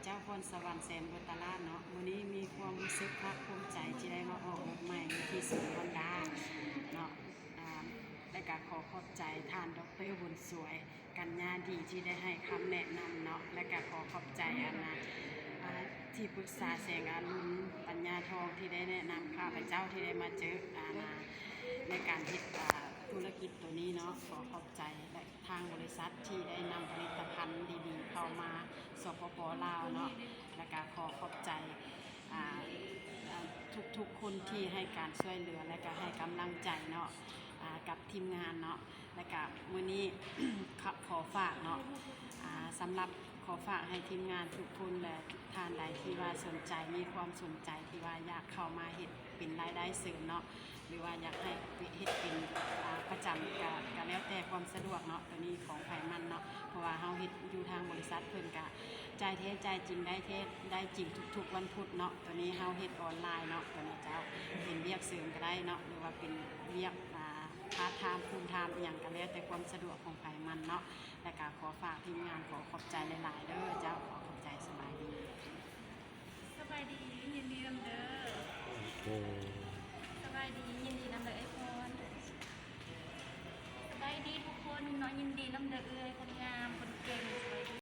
ເຈົ້າພອນສະຫວັນ ແສນບຸດຕະລາດເນາະ, ມື້ນີ້ມີຄວາມຮູ້ສຶກພາກພູມໃຈທີ່ໄດ້ມາອອກລົດໃໝ່ຢູ່ທີ່ສູນຮອນດ້າເນາະ. ອາ ແລະກະຂໍຂອບໃຈທ່ານ ດອກເຕີ ບຸນສວຍ ກັນຍາດີ ທີ່ໄດ້ໃຫ້ຄຳແນະນຳເນາະ, ແລະກະຂໍຂອບໃຈອັນນາ ອາ ທີ່ປຶກສາແສງອາລຸນ ປັນຍາທອງ ທີ່ໄດ້ແນະນຳຂ້າພະເຈົ້າທີ່ໄດ້ມາເຈີ ອາ ໃນການເຮັດ ອາ ທຸລະກິດໂຕນີ້ເນາະ. ຂໍຂອບໃຈ ແລະ ທາງບໍລິສັດທີ່ໄດ້ນຳຜະລິດຕະພັນດີໆເຂົ້າມາ ສປປ ລາວເນາະ, ແລະກະຂໍຂອບໃຈ ອາ ອາ ທຸກໆຄົນທີ່ໃຫ້ການຊ່ວຍເຫຼືອ ແລະກະໃຫ້ກຳລັງໃຈເນາະ ອາ ກັບທີມງານເນາະ. ແລະກະມື້ນີ້ ຂໍ ຂໍຝາກເນາະ ອາ ສຳລັບ ຂໍຝາກໃຫ້ທີມງານທຸກຄົນ ແລະທ່ານໃດທີ່ວ່າສົນໃຈ ມີຄວາມສົນໃຈທີ່ວ່າຢາກເຂົ້າມາເຮັດເປັນລາຍໄດ້ເສີມເນາະ ຫຼືວ່າຢາກໃຫ້ເຮັດເປັນ ອາ ປະຈຳ ກະ ກະແລ້ວແຕ່ຄວາມສະດວກເນາະ. ໂຕນີ້ຂອງໃຜມັນເນາະ, ເພາະວ່າເຮົາເຮັດຢູ່ທາງບໍລິສັດ ເພິ່ນກະຈ່າຍແທ້ຈ່າຍຈິງ ໄດ້ແທ້ໄດ້ຈິງທຸກໆວັນພຸດເນາະ. ໂຕນີ້ເຮົາເຮັດອອນລາຍເນາະ, ໂຕນີ້ເຈົ້າ ເປັນວຽກເສີມກະໄດ້ເນາະ ຫຼືວ່າເປັນວຽກ ອາ ພາດທາມ ຟູລທາມ ອີ່ຫຍັງກະແລ້ວແຕ່ຄວາມສະດວກຂອງໃຜມັນເນາະ. ແລະກະຂໍຝາກທີມງານ ຂໍຂອບໃຈຫຼາຍໆເດີເຈົ້າ. ຂໍຂອບໃຈ. ສະບາຍດີ. ສະບາຍດີ ຍິນດີນຳເດີ. ສະບາຍດີ ຍິນດີນຳເດີເອື້ອຍພອນ. ສະບາຍດີທຸກຄົນເນາະ, ຍິນດີນຳເດີເອື້ອຍຄົນງາມຄົນເກັ່ງ. ສະບາຍດີ